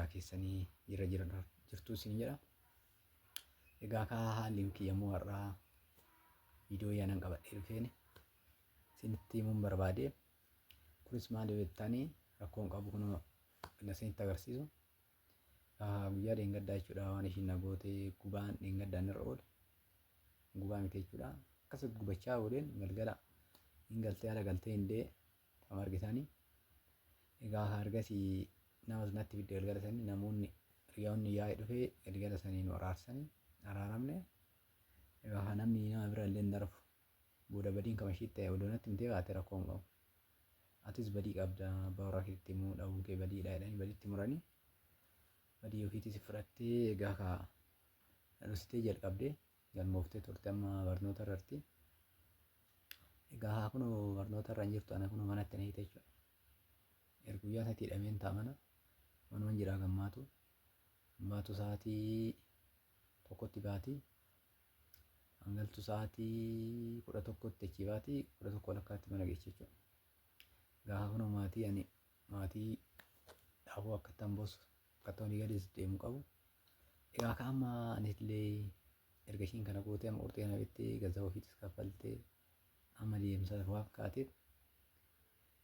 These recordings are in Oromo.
Nagaa keessanii jira jira jirtuu isin jedha. Egaa kaa haalli kiyya immoo har'aa viidiyoo yaanan qabadhee dhufeen isinitti himuun barbaade. Kunis maal yoo jettanii rakkoon qabu kunoo na isinitti agarsiisu. Guyyaa dheengaddaa jechuudha waan ishiin na goote gubaan dheengaddaan irra oole. Gubaa miti jechuudha. Akkasitti gubachaa ooleen galgala hin galtee ala galtee hin dee kama argitanii. Egaa ergasii namas natti fidde galgala sanii namoonni hiriyaonni yaa'ee dhufee galgala sanii nu araarsanii araaramne. Egaa namni nama bira illee hin darbu. Booda badiin kama ishiitti ta'e odoo natti himtee baate rakkoo hin qabu. Atis badii qabda abbaa warraa keetti himuu dhabuun kee badiidha jedhanii badiitti muranii badii ofiitis fudhattee egaa kaa dhoksitee jalqabdee galmooftee turte amma barnoota irratti. Egaa haa kunoo barnoota irra hin jirtu ana kunoo manatti na hiite jechuudha. Erga guyyaa satti hidhameen ta'a mana manuman jira gammaatu. Gammaatu sa'aatii tokkotti baati. Hangaltu sa'aatii 11tti achii baati 11 walakkaatti mana geessi jechuudha. Gaafa kunoo maatii ani maatii dhaabuu akkattan boosu akkattan olii gadis deemu qabu. Egaa ka amma anillee erga ishiin kana gootee amma qurxee kana bittee gaza ofiitis kaffaltee amma deemsa waan kaateef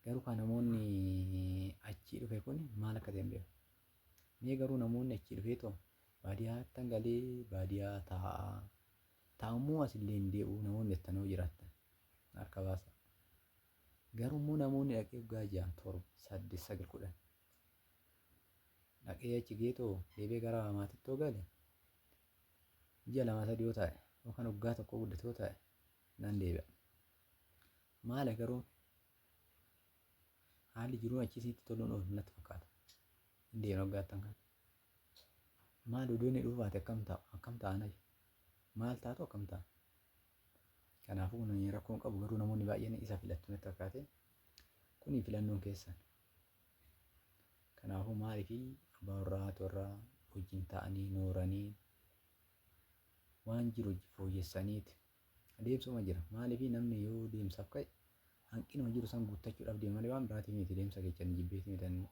garuu kan namoonni achii dhufe kun maal akka ta'e hin beeku. Mee garuu namoonni achii dhufee too baadiyaattan galee baadiyaa taa'aa taa'ummoo asillee hin deebi'u namoonni jettan yoo jiraattan harka baasa. Garuu immoo namoonni dhaqee waggaa 6 7 8 9 10 dhaqee achi geetoo deebi'ee gara maatiitti yoo gale ji'a 2 3 yoo taa'e yookaan waggaa tokko guddate yoo taa'e nan deebi'a. Maali garuu haalli jiruun achii sitti toluun oolu natti fakkaata. Hin deemna waggaattan kana. Maal oduu inni dhufu baate akkam ta'a akkam ta'a na maal taatu akkam ta'a. Kanaafuu kun rakkoon qabu garuu namoonni baay'een isa filattu natti fakkaate. Kuni filannoon keessan. Kanaafuu maaliif abbaa warraa haati warraa wajjin ta'anii nooranii waan jiru fooyyessaniiti adeemsuma jira. Maaliif namni yoo deemsaaf ka'e hanqinuma jiru san guuttachuudhaaf deema malee waan biraatiif miti deemsa kecha ni jibbeeti miti.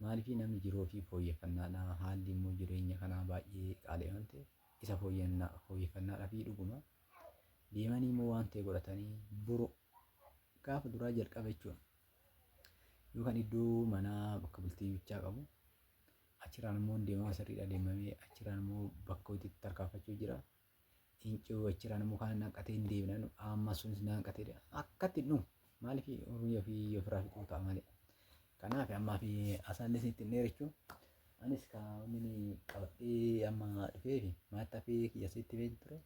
Maaliif namni jiruu ofii fooyyeffannaadha haalli immoo jireenya kanaa baay'ee qaala'e waan ta'eef isa fooyyeffannaadhaa fi dhuguma deemanii immoo waan ta'e godhatanii boru gaafa duraa jalqaba jechuudha. Yookaan iddoo manaa bakka bultii bichaa qabu achirraan immoo deemama sirriidha deemamee achirraan immoo bakka hojiitti tarkaanfachuu jira. Incoo achirraan immoo kaan naqatee hin deemna amma sunis naqatee akkatti hin dhumu. Maaliif umurii ofii ofirraa fixuu ta'a malee. Kanaaf ammaa fi asaallee isinitti hin dheerachuu. Anis ka inni qabadhee amma dhufee fi maatii hafee kiyya sitti beeku ture.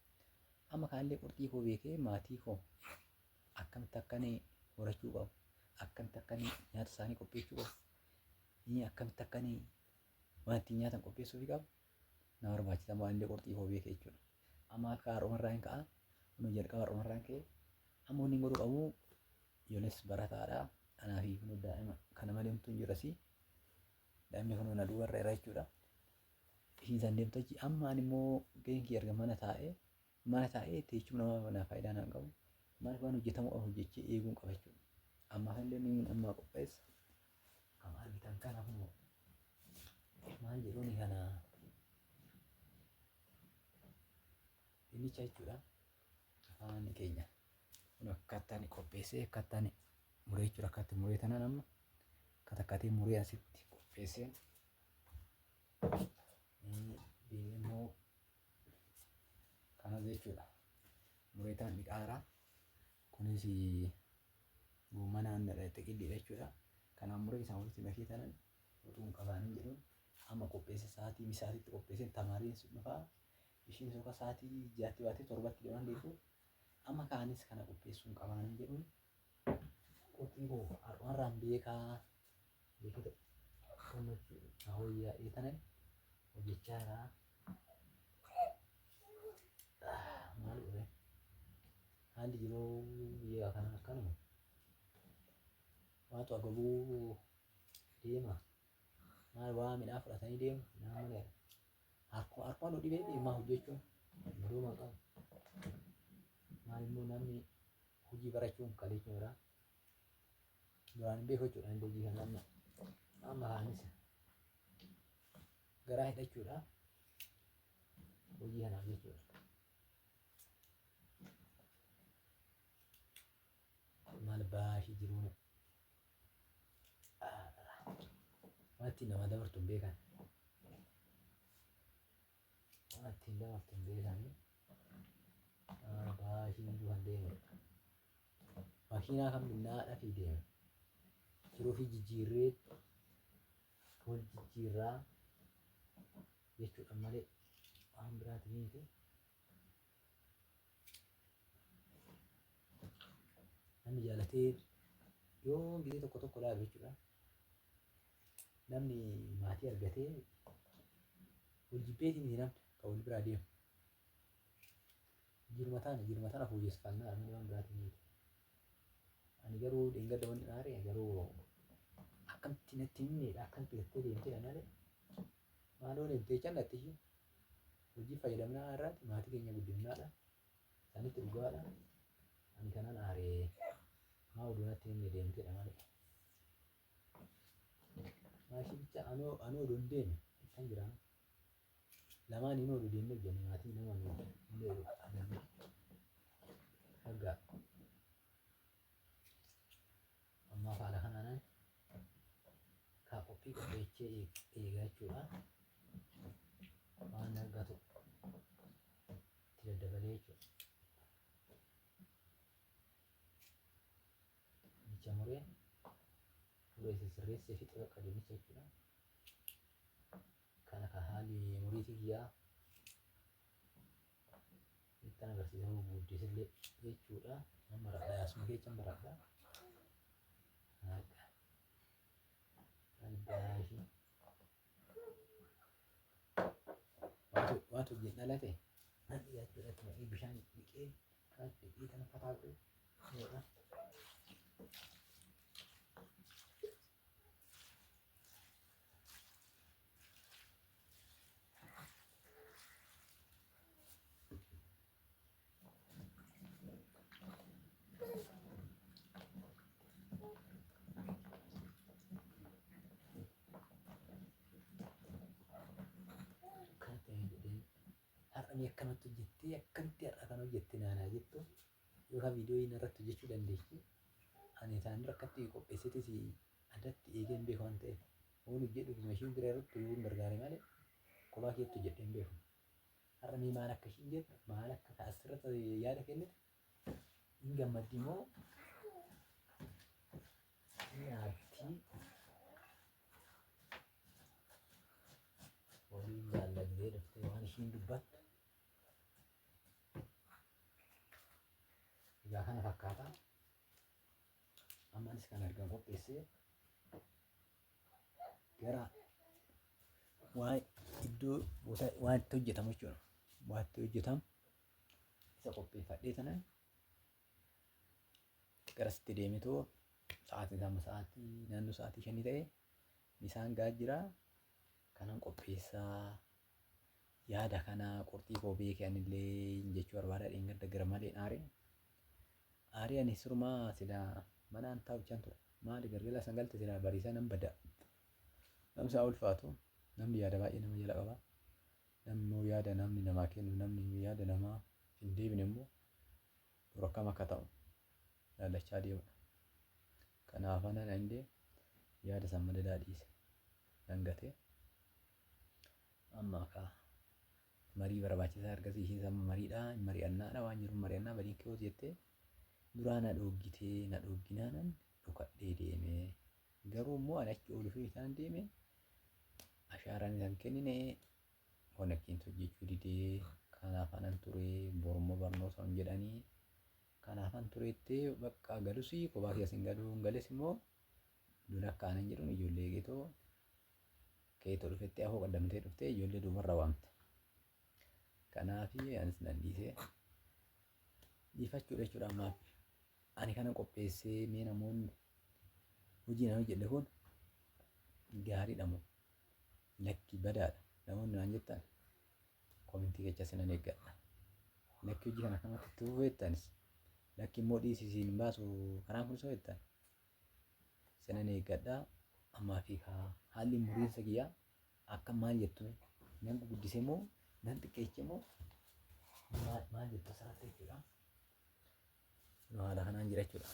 Amma kaanillee qurxii koo beekee maatii koo akkamitti akkani horachuu qabu. Akkamitti akkani nyaata isaanii qopheessuu qabu. Akkamitti akkani waan ittiin nyaatan qopheessuufii qabu. Na barbaachisa waan illee qurxii koo beeke jechuudha. Amma akka har'umarraa hin ka'a. Kunoo jalqaba har'umarraa hin ka'e. Amma wanni godhuu qabu ijoollees barataadha. Anaa fi kunoo daa'ima kana malee homtuu hin jiru asii. Daa'imni kunoo na duubarra jira jechuudha. Ishiin san deemtu achi amma ani immoo gaheen kiyya erga mana taa'ee mana taa'ee teechuma nama naa faayidaa naan qabu. Maaliif waan hojjetamuu qabu hojjechee eeguun qaba jechuudha. Amma kanillee ni amma qopheessa. Amma argitan kana kunoo maal jedhuuni kana dinnicha jechuudha. Afaan keenya kun akkaataa inni qopheessee akkaataa inni muree jechuudha. Akkaataa muree tanaan amma akka takkaatii muree asitti qopheessee deemee immoo kanas jechuudha. Muree taan dhiqaara. Kunis goommanaan xiqilliidha jechuudha. Kanaan muree isaan walitti makee tanan utuu hin qabaanin jedhuun amma qopheesse sa'aatii misaatitti qopheesseen tamaariin sun dhufaa. Ishiin soka sa'aatii 6tti baatee 7tti deeman deebi'u. Amma kaanis kana qopheessuun qabaanin jedhuun qurxii koo har'umarraan beekaa beekee gammachuu na hooyyaa'ee tanan hojjechaa jira. Maal godhe? Haalli jiruu biyya kanaa akkanuma. Waatu agabuu deema. Maal waa midhaan fudhatanii deemu midhaan mana jira. Harkuma harkuma nu dhibee dhimmaa hojjechuun madooma hin qabu. Maal immoo namni hojii barachuun kaleechuun jira. Duraan hin beeku jechuudha inni hojii kana amma. Amma kaanis Garaa hidhachuudha. Hojii kanaaf jechuudha. Maal baashii jiruun waan ittiin nama dabartu hin beekan. Waan ittiin dabartu hin beekani. Baashiin duhan deeme. Makiinaa kan binnaadha fi deeme. Jiruu fi jijjiirree wal jijjiirraa jechuudha malee waan biraati miti. Namni jaalatee yoo gisee tokko tokko laalu jechuudha. Namni maatii argatee wal jibbeetii miti namni kan wal biraa deemu. Jiruma taana jiruma tana fooyyessifannaa malee waan biraatii miti. Ani garuu dheengadda wanni aare garuu akkamitti natti himneedha akkamitti gattee deemteedha malee maaloo deemtee callatti ishee hojii fayyadamnaa irraatti maatii keenya guddifnaadha sanitti dhugaadha ani kanan aaree maa oduu natti himne deemteedha malee maashii bicha anoo anoo oduun deeme kan jiraa lamaan hin oolu deemne hojjenne maatii nama nu hin oolu agarre haggaa ammaaf haala kanaanan kaa qophii qopheechee eegaa jechuudha. Waan argatu itti daddabalee jechuudha. Dinnicha muree muree sisirreessee fixe bakka dinnicha jechuudha. Kana ka haalli muriitii kiyyaa ittan agarsiisa gurguddisillee jechuudha. Nan baradha yaasuma keechan baradha. Haqa. Albaashii. Waatu hojii dhalate. Nan dhiyaachuu itti naqee bishaan dhiqee kan dhiqee kana fataa godhee. Godha. Akkana ta'e jedhee har'a mee akkanatti hojjettee akkamitti har'a kan hojjette naanaa jettu yookaan viidiyoo inni irratti hojjechuu dandeessi. Ani isaan rakkatti qopheessitis addatti eegee hin beeku waan ta'eef waan hojjedhu isuma ishiin bira irratti yoo hin gargaare malee kophaa keetti hojjedhee hin beeku. Har'a mee maal akka ishiin jettu maal akka asirratti yaada kennitu hin gammaddi moo ni aarti waliin laallagdee dhuftee waan ishiin dubbattu. Egaa kana fakkaata. Amma anis kan argan qopheessee gara waa iddoo waan itti hojjetamu jechuudha. Waan itti hojjetamu isa qopheeffadhee tanan garasitti deemetoo sa'aatiin isaa sa'aatii naannoo sa'aatii shanii ta'e misaan gaa jira kanan qopheessaa yaada kana qurxii koo beeke anillee jechuu barbaada dheengadda gara malee aare aaree ani sirumaa silaa manaan taa'uchaan ture maali galgala san galte silaa bariisaa nan bada namni isaa ulfaatu namni yaada baay'ee nama jala qaba namni immoo yaada namni namaa kennu namni yaada namaa hin deebine immoo boru akkam akka ta'u laallachaa deemudha. Kanaaf anan indee yaada san madadaa dhiise nan gate. Amma akka marii barbaachisaa ergasii ishiin sama mariidha mari'annaadha waan jiru mari'annaa badiin kee jettee duraa na dhooggitee na dhoogginaanan dhokadhee deeme. Garuu immoo ani achi ooluu fi isaan deeme ashaaraan isaan kennine wanakkiin hojjechuu didee kanaaf anan ture borummoo barnoota hin jedhanii kanaafan tureettee bakka galusii kophaa keessa hin galuu hin gales immoo lola akka anan jedhuun ijoollee eegetoo keetoo dhufettee afoo qaddamtee dhuftee ijoollee duubarra waamte. Kanaafi anis nan dhiisee dhiifachuudha jechuudha ammaaf. Ani kana qopheessee mee namoonni hojii nan hojjedhe kun gaariidha moo lakki badaadha namoonni naan jettan komentii kecha sinan eeggadha. Lakki hojii kana akkamatti itti fufuu jettanis lakki immoo dhiisi siin baasu karaan kun soo jettan sinan eeggadha. Ammaa fi haalli muriinsa kiyyaa Akka maal jettu nan guguddise moo nan xiqqeeche moo maal jettu asirratti jechuudha. Haala kanaan jira jechuudha.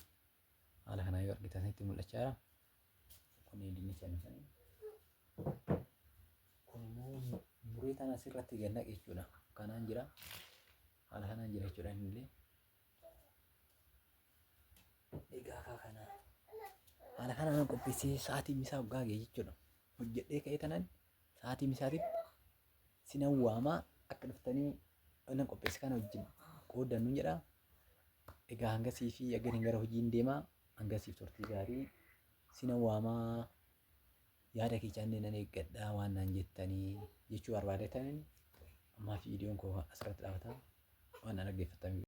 Haala kanaan yoo argitan itti mul'achaa jira. Kun dinnicha nufanii. Kun immoo muree tana asirratti gad naqe jechuudha. Kanaan jira. Haala kanaan jira jechuudha innillee. Egaa akka kana haala kanaan qopheessee sa'aatii misaa waggaa ga'e jechuudha. Hojjedhee ka'ee tanan sa'aatii misaatitti sinan waamaa akka dhuftanii wannan qopheesse kana wajjin qooddannu jedha. Egaa hangasii fi agariin gara hojiin deemaa hangasiif turtii gaarii sinan waamaa yaada keessan nan eeggadha waan naan jettanii jechuu barbaadetaniin ammaa fi viidiyoon koo asirratti dhaabata waan na dhaggeeffattan.